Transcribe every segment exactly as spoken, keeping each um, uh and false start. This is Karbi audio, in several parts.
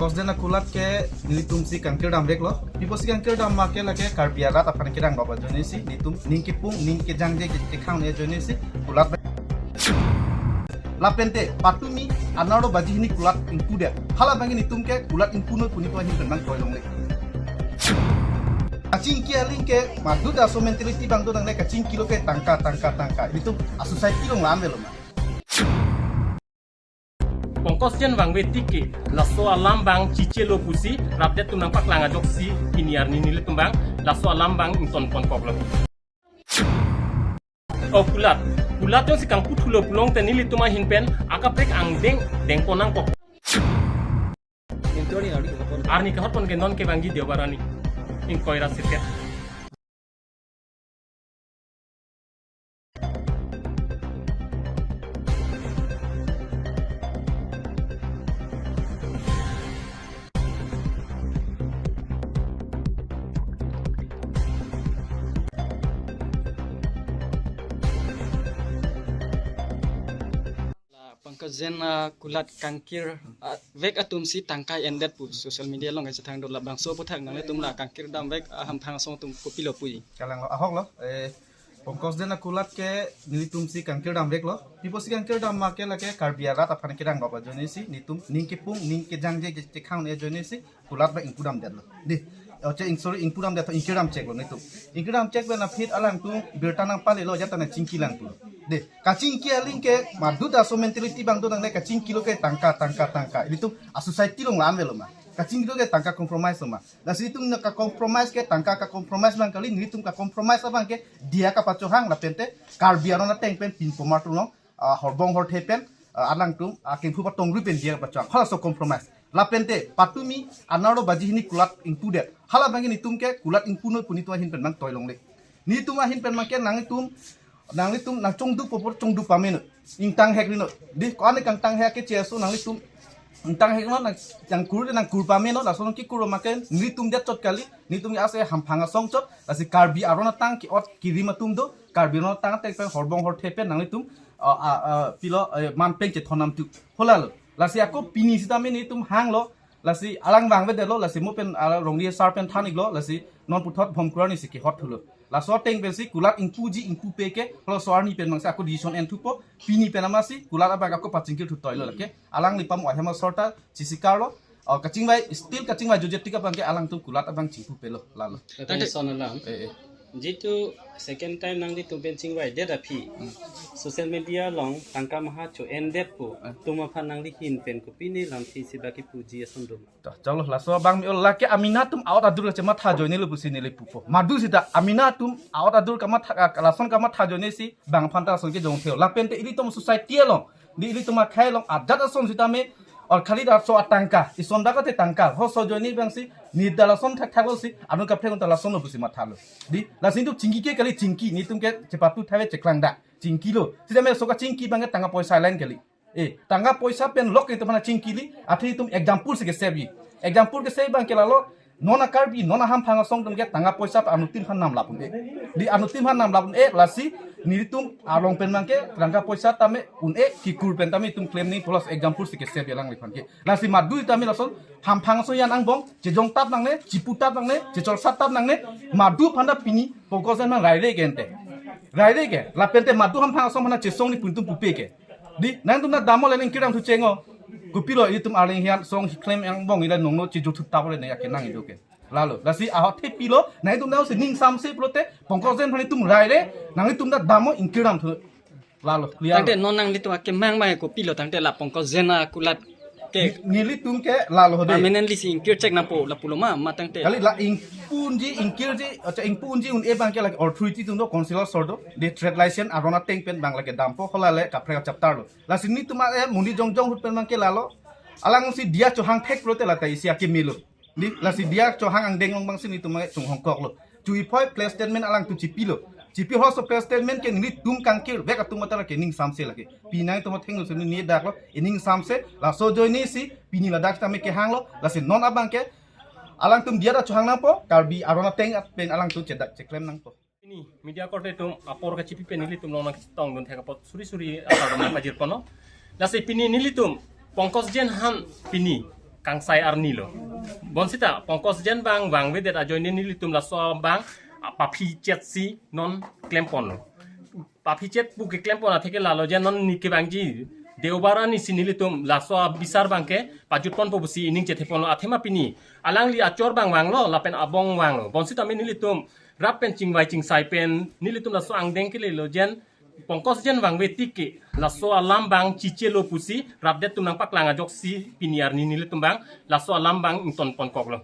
Kosden akulat ke nelitum si kangkir damveklo. Pipo si kangkir dam ma ke lake Karbi arat aphan kedang baba ajoine si nelitum ning kepung, ning kejangje ke, kekhang ajoine si kulat. Lapente patumi anerlo baji hini kulat ingpudet. Hala abang nelitum ke kulat ingpunoi pu nelitum ahin pen nangtoi longle. Kachingki aling ke madu laso mentality abang do nangne, kachingkilo ke tangka, tangka, tangka. Nelitum a-society along la-an avelo ma. Pongkosden vangve tik ke laso alam abang chichelo pusi rapdet atum nangpaklang ajoksi pini arni nelitum abang laso alam abang ingtonponkoklo. O kulat, kulat jongsi kangpu thulo pulote nelitum ahin pen akaprek angdeng dengpon nangkok. Arni kehotpon ke non kevangji Deobar arni ingkoi ra sirkep. La Pongkosden akulat kangkir, ah, vek atum si tangka endet pu social media along kachethang do, labangso aphuthak nanglitum la kangkir damvek ahamphang asong atum kopilo puji? Kalanglo, ahoklo, eh, Pongkosden akulat ke nelitum si kangkir damveklo. Pipo si kangkir dam ma ke lake Karbi arat aphan kedang baba ajoine si nelitum ning kepung, ning kejangje ke, kekhang ajoine si kulat abang ingpu damdetlo. Dei, oche ing, sorry, ingpu damdet, ingkir damcheklo nelitum. Ingkir damchek pen aphi alangtum birta nangpalelo, ajat ta nangchingki lang pulo. Dei, kachingki aling ke madu laso mentality abang do nangne, kachingkilo ke tangka, tangka, tangka. Nelitum a-society along la-an avelo ma. Kachingkilo ke tangka compromise lo ma. Lasi nelitum nangka-compromise ke tangka ka-compromise abang kali, nelitum ka-compromise abang ke diya kapachohang lapente Karbi aron ateng pen pinpomar tulong, ah, horbong horthe pen, ah, alangtum, ah, kengphu patongri pen diya kapachohang. Halaso compromise. Lapente patumi anerlo baji hini kulat ingpudet. Hala abang nelitum ke kulat ingpunoi pu nelitum ahin pen nangtoi longle. Nelitum ahin pen abang ke nanglitum, nanglitum nangchongduk popor chongduk pamenon. Ingtang hek rinon. Dei, ko-an kangtang hek ke cheso nanglitum ingtang hek non nang, nangkur, nangkur pamenon, laso nangkikur ma ke nelitum det chot kali, nelitum ya ase hamphang asong chot, lasi Karbi aron atang ke-ot kerim atum do, Karbi aron ateng pen horbong horthe pen nanglitum, ah, ah, ah, pilo, eh, manpeng chethon nam tu. Holalo. Lasi ako pini sitame nelitum hanglo, lasi alang vangvedetlo, lasi mo pen, ah, rongri sar pen than-iklo, lasi non puthot Bhomkuru arni si kehot thulo. Laso ateng pensi kulat ingpuji ingpupe ke, halaso arni pen abangsi ako decision en thupo, pini pen amatsi kulat abang ako pachingkir thutoilo lake. Alanglipam ahem asor ta chisikarlo, ah, kachingvai, still kachingvai jojetik abang ke alangtum kulat abang chingpupelo, lalo. Tangte son alam. Eh, eh. Jitu second time nanglitum pen chingvaidet aphi. Hmm. Social media along tangka maha cho-endet pu. Eh. Atum aphan nangli ahin pen kopine lamthe si baki puji ason doma? To, chalo, laso abang mi-o lake amena atum a-ot adur kachematha ajoinelo pusi neli pupo. Madu sita amena atum a-ot adur kamatha, ka, lason kamatha ajoine si bang aphan ta lason kejong theo. Lapente ilitum society along, dei, ilitum akhei along ajat ason sitame, or khali laso atangka, ison dak ate tangka, halaso ajoine abangsi, neta lason thakthaklo si, anut kaprek un ta lasonlo pusi mathalo. Dei, lasi nelitum chingki ke kali, chingki, nelitum ke chepatu thave cheklang da, chingkilo. Sitame laso kachingki abang ke tangka poisa line kali. Eh, tangka poisa pen lok nelitum aphan chingkili, athe nelitum example si kesevi. Example kesevi abang ke lalo, non a-Karbi, non ahamphang asong atum ke tangka poisa pen anuttin aphan namlap un-e. Dei, anuttin aphan namlap un-e, lasi nelitum along pen abang ke tangka poisa tame un-e, kikur pen tame nelitum claim nangji pu laso example si kesevi alangliphan ke. Lasi madu tame lason hamphang asong an angbong chejong tap nangne, chipu tap nangne, chechol sat tap nangne, madu aphan ta pini Pongkosden abang raire ke ante. Raire ke, lapente madu hamphang asong aphan chesong ni pu nelitum pupe ke. Dei, nangtum ta damlo, le ning kiram thu cheng-o. Kopilo itum arleng hian song hiklem angbong ila nongno chiju thut tap le ne akenang ido ke. Lalo, lasi ahot the pilo, nangtum nang si ning samse pulote, Pongkosden aphan itum raire, nangtum ta damlo, ingkir dam thu. Lalo, clear. Tangte non nanglitum akemang mai kopilo tangte la Pongkosden akulat ke. Ni, nelitum ke lalo ho dei. Permanently si ingkir chek nangpo lapulo ma, ma tangte. Kali la ingpunji, ingkirji, acha ingpunji un-e abang ke lake authority atum do, council asor do, dei trade license aron ateng pen abang lake dampo, holale kaprek chapter lo. Lasi nelitum a, eh, monit jongjong ahut pen abang ke lalo. Alangsi diya chohang thek pulote lata isi akemelo. Dei, lasi diya chohang angdeng along abangsi nelitum abang chonghongkoklo. Chuiphoi press statement alangtum chipilo. Chipi halaso press statement ke nelitum kangkir vek atum matara ke ning samse lake. Pini nangtum athengno si neli daklo, ining samse, laso ajoine si, pini ladak tame kehanglo, lasi non abang ke, alangtum diya ta chohang nangpo, Karbi aron ateng pen alangtum chedak cheklem nangpo. Pini media korte atum apor kachipi pen nelitum along nangchetongdun thek apot suri suri asar dam pajir kono. Lasi pini nelitum Pongkosden aphan pini kangsai arni lo. Bonsita Pankaj Jain abang vangvedet ajoine nelitum laso abang, ah, paphichet si non klempon lo. Paphichet pu keklempon athe ke lalo je non neke abangji Deobar arni si nelitum laso abisar abangke pajutponpo pusi ining chetheponlo, athema pini alangli achor abang vanglo lapen abong vanglo. Bonsitame nelitum rap pen chingvai chingsai pen nelitum laso angdeng kelelo je Pankaj Jain vangve tik ke laso alam abang chichelo pusi rapdet atum nangpaklang ajoksi pini arni nelitum abang laso alam abang ingtonponkoklo.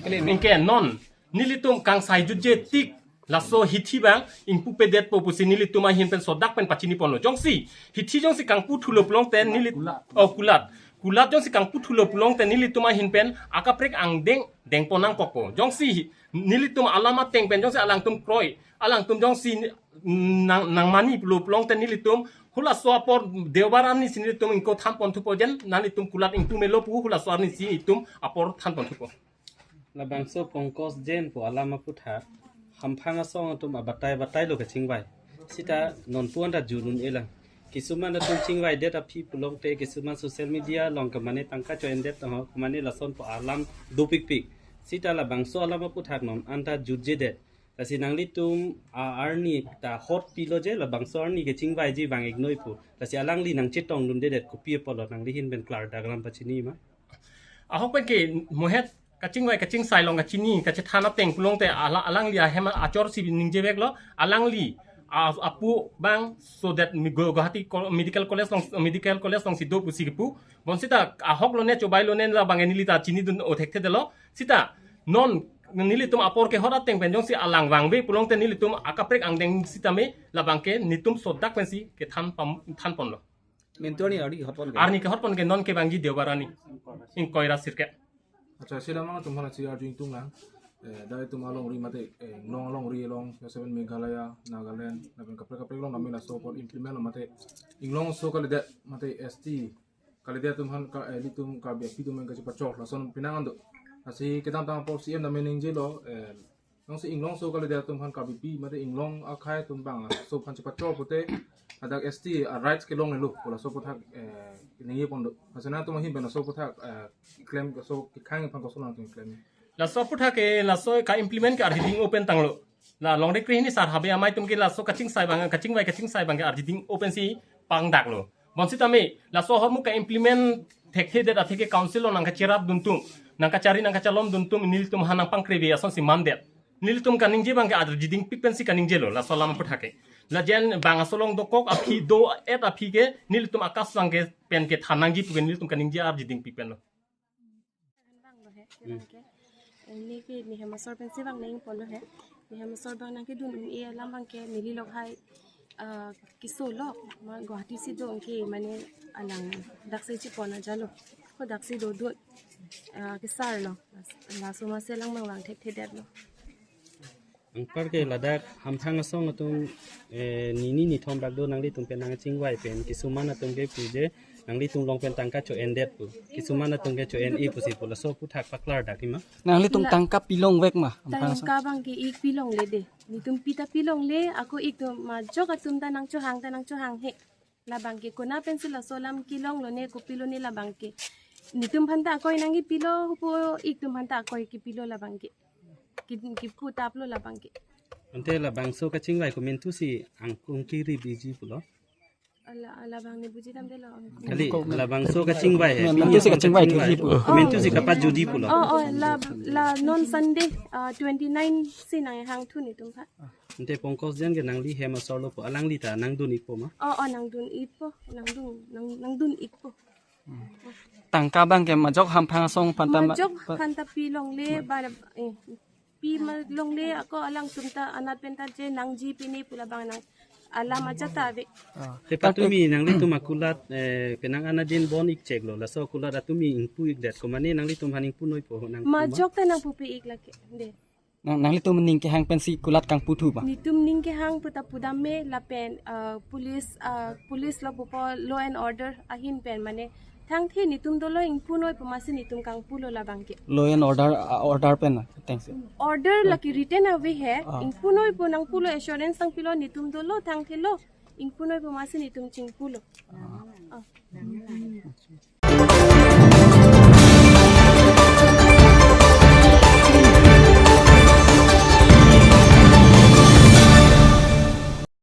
Anke non nelitum kangsai jutje tik laso hithi abang ingpupedetpo pusi nelitum ahin pen sodak pen pachiniponlo. Jongsi hithi jongsi kangputhulo pulote nelit, oh, kulat. Kulat jongsi kangputhulo pulote nelitum ahin pen akaprek angdeng dengpon nangkokpo. Jongsi nelitum alam ateng pen jongsi alangtum kroi, alangtum jongsi nang, nangmani pulo pulote nelitum hula so apor Deobar arni si nelitum ingko thanponthupo je nanglitum kulat ingpumelo pu hula so arni si itum apor thanponthupo. Labangso Pankaj Jain pu alam aphuthak Hamphang asong atum abatai batailo kachingvai. Sita nonpu anta jut un-elang. Kisuman atum chingvaidet aphi pulote kisuman social media along ke mane tangka cho-endet ho, mane lason pu alam dopikpik. Sita labangso alam aphuthak non anta jutjedet. Lasi nanglitum a arni ta hot pilo je labangso arni kechingvaiji vang-iknoi pu. Lasi alangli nangchetongdundedet kopi apotlo, nangli ahin pen klardak lam pachini ma? Ahok pen ke mohet kachingvai kachingsai along kachini kachethan ateng pulote ala-, alangli ahem achor si ningjeveklo, alangli a-, apu abang so that mi-, Gu-, Guwahati Col-, Medical College along, Medical College alongsi do pusi kepu. Bonsita ahok lone chobai lone labang neli ta chinidun-o thekthedetlo. Sita non nelitum apor kehot ateng pen jongsi alang vangve pulote nelitum akaprek angdeng sitame labangke netum sodak pensi kethan pam-, thanponlo. Mentu arni arni kehotpon ke? Arni kehotpon ke non ke abangji Deobar arni. Ingkoi ra sirkep. Accha, sila mang atum hana si arju ingtunglang. Eh, dak itum alongri mate, eh, inglong alongri along, ya seven Meghalaya, Nagaland, lapen kaprek kaprek along nami laso apor implement lo mate. Inglong so kalidet mate S T kalidet atum aphan ka, eh, ilitum Karbi api atum aphan kachepachor lason penang an do. Lasi kedamtang apor C M nami ningjelo, eh, jongsi inglong so kalidet atum aphan Karbipi mate inglong akhei atum abang laso aphan chepachor pute ladak S T a rights kelonglelo pu laso aphuthak, eh, ningjeponlo. Lasi nangtum ahin pen laso aphuthak, eh, klem laso kekhang aphan koson nangtum klem? Laso aphuthak ke laso ka-implement ke arjiding open tanglo. La longri krehini sar habe amei atum ke laso kachingsai abang, kachingvai kachingsai abangke arjiding open si pangdaklo. Bonsitame laso ahormu ka-implement thekthedet athe ke council along nangkacherapduntum, nangkachari nangkachalomduntum, nelitum ha nangpangkreve asonsi mandet. Nelitum kaningje abangke arjidingpik pensi kaningjelo laso alam aphuthak ke. Lajen bang aso along dokok aphi do-et aphi ke nelitum akas abangke pen kethan nangji puke nelitum kaningje arjidingpik penlo. Bang lo he, Hmm. Bang ke. Neke nehem asor pensi bang nangponlo he. Nehem asor bang nangkedun un-e alam abangke neli lok hai, ah, keso lo, ma Guwahati si do ke mane alang daksi chepon ajalo. Ko daksi dodun, ah, kesarlo. Laso masi alang bang vang thekthedetlo. Anparke ladak Hamphang asong atum, eh, nini nithom bak do nanglitum pen nangchingvai pen, kisuman atum ke pu je nanglitum along pen tangka cho-endet pu, kisuman atum ke cho-en-e pusi pu, laso aphuthak paklardak-i ma? Nanglitum La- tangka pilongvek ma, Hamphang asong? Tangka abangke ik pilongle de. Netum pi ta pilongle, ako ik atum majok atum ta nangchohang ta nangchohang he. Labangke konat pensi laso alam kelonglo ne kopilo ne labangke. Netum aphanta akoi nangkipilo pu ik atum aphanta akoi kipilo labangke. Ki-, kipu taplo labangke. Ante labangso kachingvai komantusi angkung kirip-iji pulo? Ala, ala abang ne bujidamdelo. Kali, labangso kachingvai he. Komantusi kachingvai kirip pulo? Komantusi kapajutji pulo? Oh, oh, la, la non Sunday, ah, twenty-nine si nanghangthu netum aphan. Ante Pankaj Jain ke nangli hem asor lo pu, alangli ta nangdun-ikpo ma? Oh, oh, nangdun-ikpo, nangdun, nang, nangdun-ikpo. Tangka abangke majok Hamphang asong aphanta ma-, Majok pa- aphanta pilongle, ba, eh, pi ma longle, ako alangtum ta anat pen ta je nangji pine pu labang nang alam ajat ta ave. Ah. Te patumi nanglitum akulat, eh, penang anadin bon-ik cheklo, laso akulat atumi ingpu-ikdet, komane nanglitum aphan ingpunoi po nang ma? Majok ta nangpupe-ik lake, de. Nang, nanglitum ning kehang pensi kulat kangputhu ba? Netum ning kehang puta pudam me lapen, ah, police, ah, police lo pupo law and order ahin pen mane thangthe netum dolo ingpunoi pu masi netum kangpulo labangke. Law and order, ah, order pen na, thanks. Order lake written ave he, Ah. ingpunoi pu nangpulo assurance nangpilo netum dolo thangthe lo ingpunoi pu masi netum chingpulo. Ah. Ah.